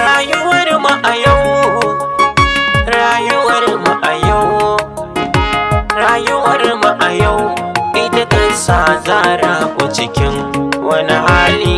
Rayuwar mu a yau, rayuwar mu a yau, rayuwar mu a yau, ita ta sa Zara ku cikin wani hali.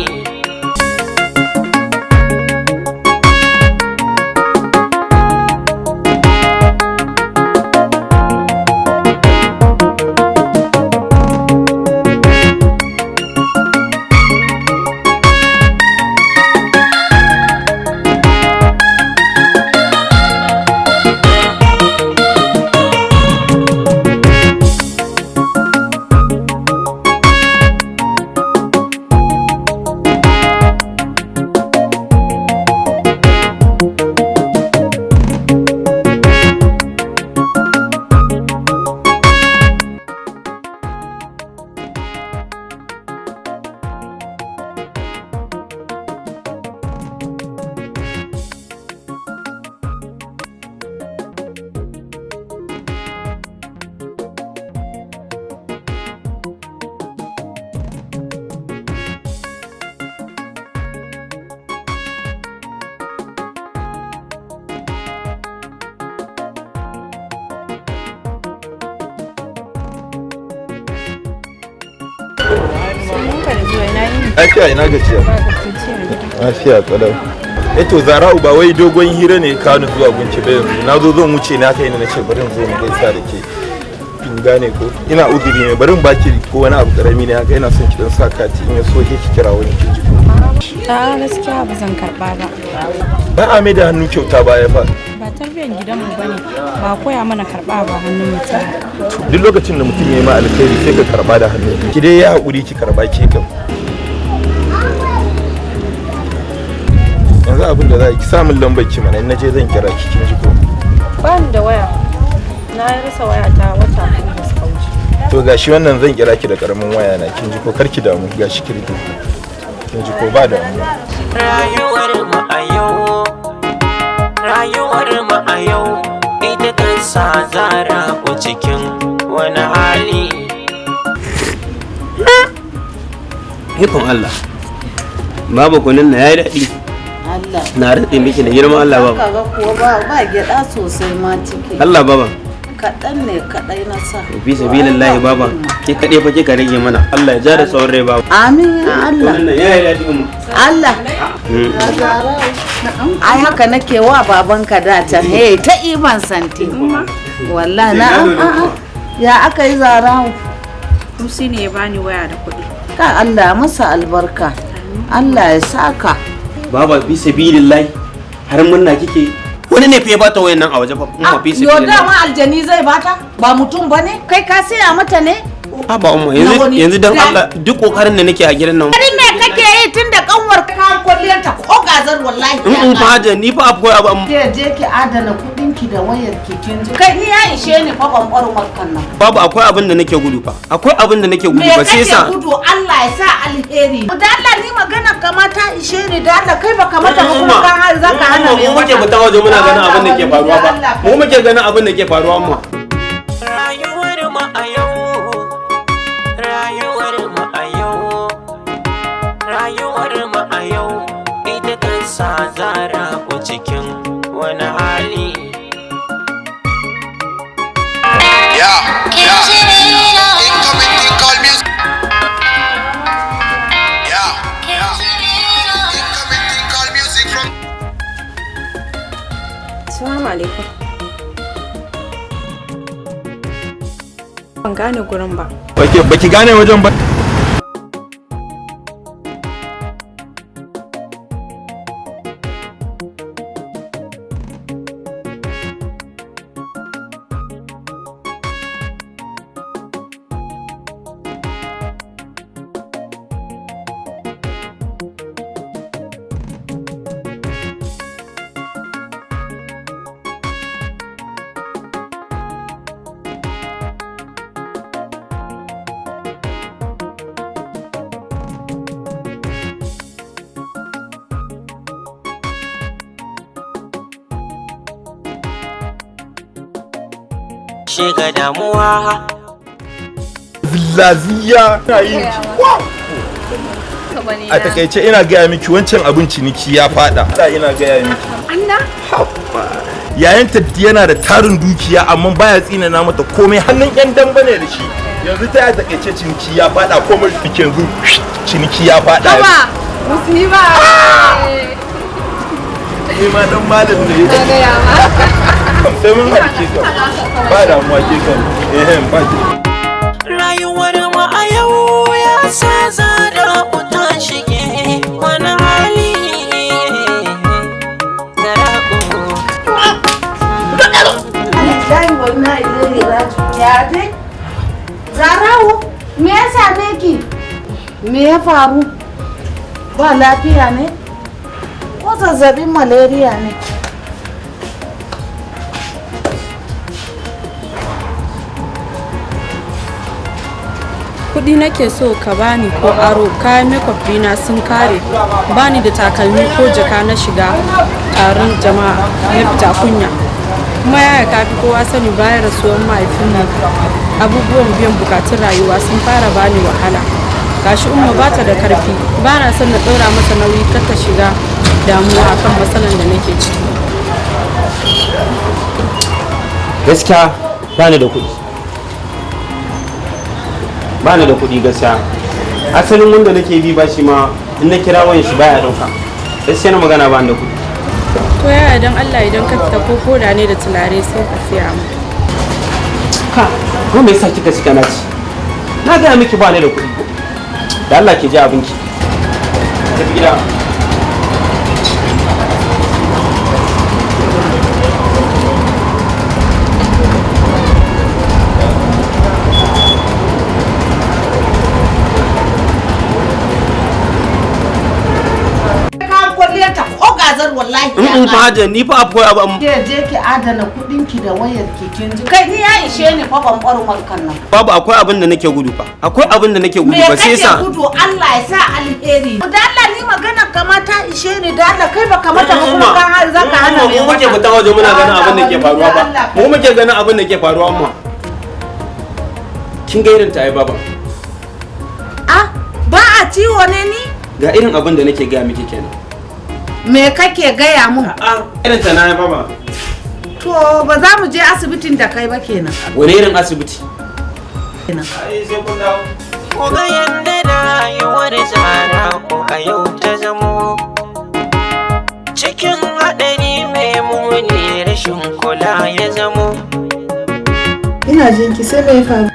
Lafiya, ina gajiya? Lafiya kalau. Eh to, Zara'u, ba wai dogon hira ne ka ni zuwa gunki ba. Yanzu na zo zan wuce na kai ne na ce bari in zo mu gaisa da ke. Kin gane ko? Ina uzuri ne, bari in baki ko wani abu karami ne haka. Ina son ki dan sa kati, in ya so ke ki kira wani, kin ji ko? A gaskiya ba zan karba ba. Ba a mai da hannu kyauta baya fa. Ba tarbiyyar gidanmu ba ne, ba koya mana karba ba hannun mutum. Duk lokacin da mutum ya yi ma alkhairi, sai ka karba da hannu. Ki dai ya haƙuri ki karba ke kam. Yanzu abin da za ki samun lambar ki mana, in naje zan kira ki, kin ji ko? Ba ni da waya. Na rasa waya ta wata 4 da suka wuce. To, gashi wannan, zan kira ki da karamin waya na, kin ji ko? Kar ki damu, gashi ki rike, kin ji ko? Ba damuwa. Rayuwar mu a yau, rayuwar mu a yau, ita ta sa Zara ku cikin wani hali. Ikon Allah. Babu, kunun na yayi daɗi. Allah. Na rantse miki da girman Allah, baba. Kaga kuwa ba gyaɗa sosai ma ciki. Allah, baba. Kaɗan ne kaɗai na sa. Fi sabilillahi, baba. Ke kaɗai fa kika rage mana. Allah ya ja da tsawon rai, baba. Amin ya Allah. Kunun nan yayi daɗi, umma. Allah. Ai haka nake wa babanka da can. Hey, ta iban santi. Wallahi na a'a. Ya aka yi, Zarahu? Musi ne ya bani waya da kuɗi. Ka Allah masa albarka. Allah ya saka. Baba, fi sabilillahi, har murna kike. Wani ne fa ya bata wayan nan a waje fa, umma, fi Yo, sabilillahi. dama aljani zai bata? Ba mutum bane? Kai ka saya mata ne? Haba umma, yanzu Na wani- yanzu dan Allah, duk kokarin da nake a gidan nan. Karin me kake yi tun da kanwar ka kwalliyarta ko gazar wallahi. In in fa haja ni fa akwai abu Je je ki adana kudin ki da wayar ki, kin ji? Kai, ni ya ishe ni fa bambar makkan nan. Babu, akwai abin da nake gudu fa. Akwai abin da nake gudu Me ba sai kake sa. gudu? Allah ya sa alheri. Da Allah, ni magana kamata ishe ni. Da Allah, kai baka mata ba kuma ka har zaka hana Mu mai muke fita waje muna ganin abin da ke faruwa ba. Mu muke ganin abin da ke faruwa, umma. Rayuwar mu a yau, rayuwar mu a yau, rayuwar mu a yau, ita ta sa Zara ku cikin wani hali. Yeah. Incoming thing called music. Yeah. Incoming thing called music from. Assalamu alaikum. Ban gane gurin ba. Baki gane wajen ba? shiga damuwa. Laziya na yin a takaice ina gaya miki wancan abin ciniki ya fada. Da ina gaya miki. Allah? Yayan ta yana da tarin dukiya amma baya tsinana mata komai, hannun yan damba ne da shi. Yanzu ta takaice ciniki ya fada, komai duk yanzu ciniki ya fada. Haba, musiba. Ni ma dan malam ne. Na gaya ma. Sai mun haɗu ke kan. Ba damuwa ke kan. Eh ba ke. Rayuwar mu a yau ya sa zara ta shige wani hali. Zara'u. Lillahi wa inna ilaihi raji'un. Ya dai? Zarawo, me ya same ki? Me ya faru? Ba lafiya ne? Ko zazzabin malaria ne? Kuɗi nake so ka bani ko aro, kayan makeup dina sun kare, bani da takalmi ko jaka na shiga taron jama'a na fita kunya. Kuma yaya ka fi kowa sani bayan rasuwar mahaifinmu abubuwan biyan bukatun rayuwa sun fara bani wahala. Gashi Umma bata da karfi, bana son na ɗora mata nauyi kar ta shiga damuwa akan matsalan da nake ciki. Gaskiya ba ni da kuɗi, ba ni da kuɗi gaskiya. Asalin wanda nake bi ba shi ma in na kira wayan shi baya ɗauka. Gaskiya na magana, ba ni da kuɗi. To yaya, dan Allah idan ka fita ko koda ne da tulare sai ka siya mu. Ka ko me yasa kika cika naci? Na gaya miki ba ni da kuɗi. Da Allah ki ji abinki, tafi gida. Ka kwalliyar ta ko gazar wallahi. In fa hajiya, ni fa akwai abu Ke je ki adana kuɗin ki da wayar ki, kin ji. Kai ni ya ishe ni fa ban ɓarmar kan nan. Babu, akwai abin da nake gudu fa, akwai abin da nake gudu Me ba sai kake sa gudu? Allah ya sa alheri. Da Allah ni magana kama ta ishe ni, da Allah kai baka mata ba kuma ka har zaka hana mu muke fita waje muna ganin abin da ke faruwa ba, mu muke ganin abin da ke faruwa. Amma kin ga irin ta ai baba. Ah, ba a ciwo ne ni? Ga irin abin da nake gaya miki kenan. Me kake gaya mun? A irin ta na ai baba. To ba za mu je asibitin da kai ba kenan. Wani irin asibiti? Kenan. Ai sai kun dawo. Ku ga yadda rayuwar zara'u a yau ta zamo cikin haɗari mai muni, rashin kula ya zamo. Ina jin ki, sai me ya faru?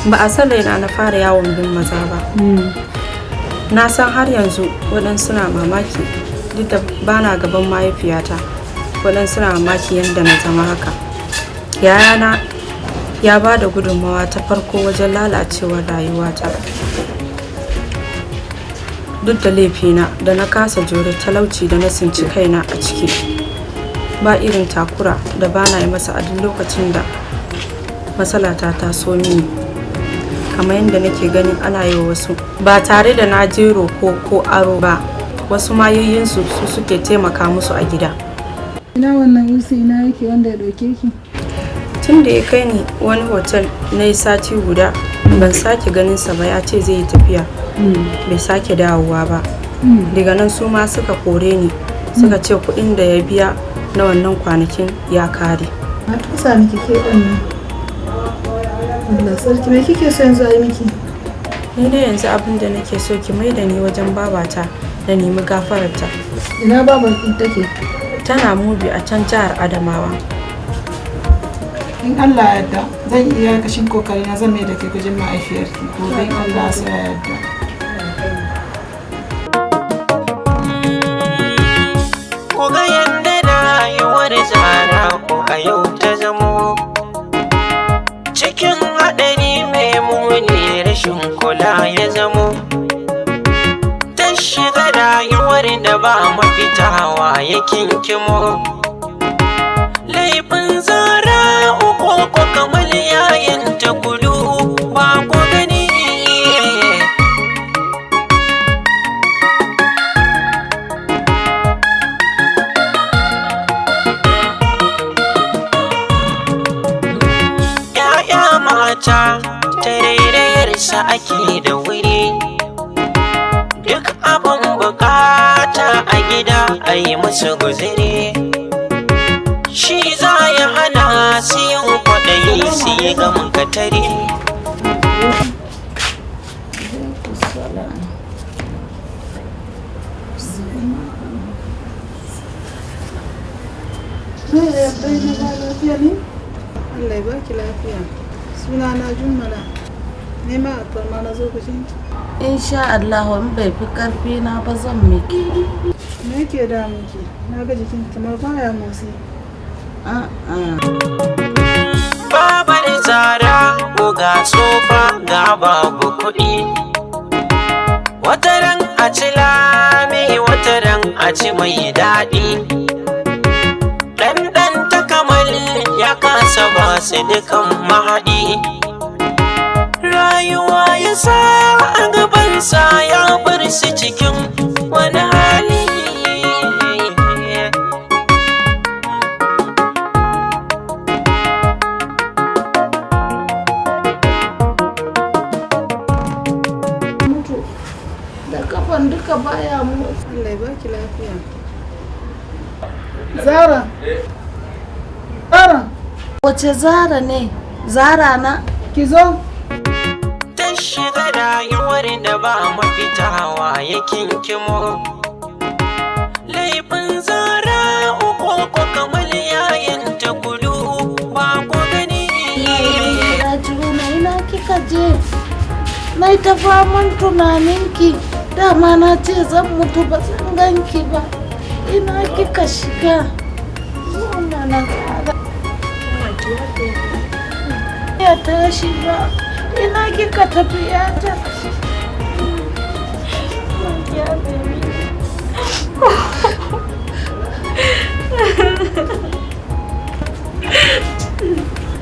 Ba a san raina na fara yawon bin maza ba. Na san har yanzu waɗansu na mamaki duk da bana gaban mahaifiyata. Waɗansu na mamaki yadda na zama haka. Yayana ya ba da gudunmawa ta farko wajen lalacewar rayuwata. Duk da laifina da na kasa jure talauci da na tsinci kaina a ciki. Ba irin takura da bana yi masa a duk lokacin da matsala ta taso mini. Kamar yadda nake ganin ana yi wa wasu ba tare da na je roko ko aro ba, wasu ma yayyinsu su suke taimaka musu a gida. Ina wannan Usi, ina yake wanda ya ɗauke ki? Tun da ya kai ni wani hotel na yi sati guda ban sake ganinsa ba. Ya ce zai yi tafiya, bai sake dawowa ba. Daga nan su ma suka kore ni, suka ce kuɗin da ya biya na wannan kwanakin ya kare. Na tusa miki ke ɗan nan. Allah sarki, me kike so yanzu a yi miki? Ni dai yanzu abin da nake so, ki mai da ni wajen babata na nemi gafararta. Ina babar ki take? Tana Mubi a can jihar Adamawa. In Allah ya yarda zan iya kashin kokari na, zan mai da kai gujin ma'aifiyarki gobe in Allah ya yarda. Ku ga yadda rayuwar zara'u a yau ta zamo cikin haɗari mai muni, rashin kula ya zamo. Ta shiga rayuwar da ba mafitawa ya kinkimo. Laifin zara'u ko ko kamar yayin ta kudu ba ku gani. masu guziri. Shi za ya hana su yin kwaɗayi su yi gamin katari. Lafiya ne? Allah ya baki lafiya. Suna na Jummala. Nema alfarma na zo gujin. Insha Allah in bai fi karfi na ba zan miki. Me yake damun ki? Na ga jikin kamar baya motsi. A'a. Babar Zara ga tsofa ga babu kuɗi. Wataran a ci lami, wataran a ci mai daɗi. Ɗanɗan ta kamar ya kasa ba su dukan mahaɗi. Rayuwa ya sa a gabansa ya bar su cikin wani hali. Mutu da kafan duka baya motsi. Allah ya baki lafiya. Zara. Zara, Wace Zara ne? Zara na? ki zo. Ta shiga rayuwar da ba mafitawa ya kinkimo laifin Zara uku ko kamar yayin ta kudu ba ku gani. Rajuna, ina kika je? Na yi ta faman tunaninki. Dama na ce zan mutu ba zan ganki ba. Ina kika shiga? Zo mana Zara. Ya tashi ba. Ina kika tafi yata?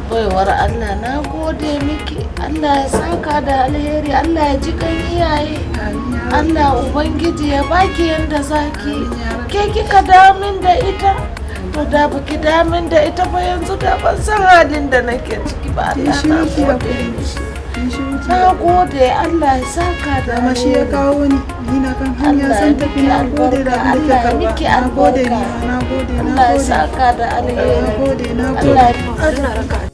Baiwar Allah, na gode miki. Allah ya saka da alheri, Allah ya ji kan iyaye. Allah Ubangiji ya baki yanda zaki. Ke kika damin da ita? To da baki damin da ita ba yanzu da ban san halin da nake ciki ba. Kin Allah, shiru na ki gode hakuri. miki. Kin shiru ki Na hakuri. gode, Allah ya saka da Dama shi ya alheri. kawo ni. Ni na kan hanya Allah ya zan tafi, miki na gode da albarka, abin da Allah ya kika karba. miki Na gode ni albarka. ma, na gode, na Allah ya gode. saka da alheri. Na gode, na gode. Allah ya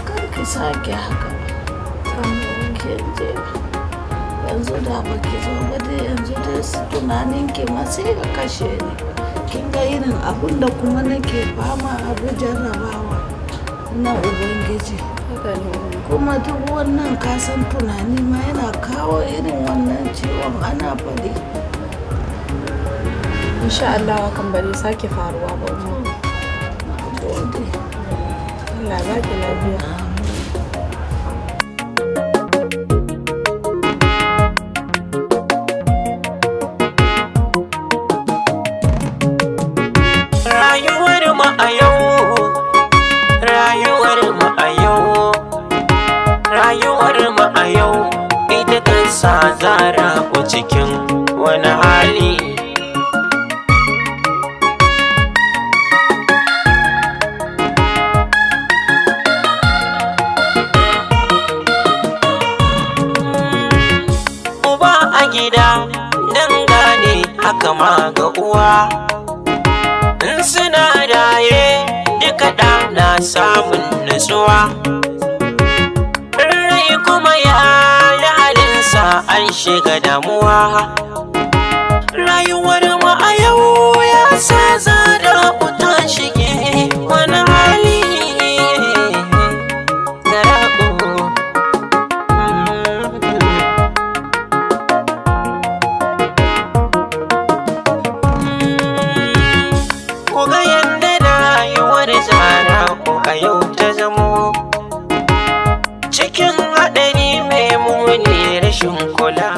Kar ki sake haka. Kin je yanzu da baki zo ba dai yanzu dai su tunanin ki ma sai ka kashe ni. Kin ga irin abun da kuma nake fama abu jarrabawa na Ubangiji. Haka ne, Umma. Kuma duk wannan kasan tunani ma yana kawo irin wannan ciwon ana faɗi. Insha Allah hakan ba zai sake faruwa ba, Umma. Na gode. Allah ya baki lafiya. Rayuwar mu a yau, rayuwar mu a yau, rayuwar mu a yau ita ta sa Zara ku cikin wani hali. Uba a gida dan gane haka ma ga uwa. In suna raye duka ɗa na samun nutsuwa. Rai kuma ya yi halinsa an shiga damuwa. Rayuwar mu a yau ya sa Zara ta. A yau ta zamo cikin haɗari mai muni, rashin kula.